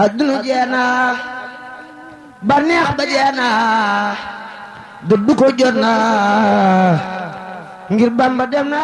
adduna jeena baneex ba jeena dëddu ko jot na ngir Bamba dem na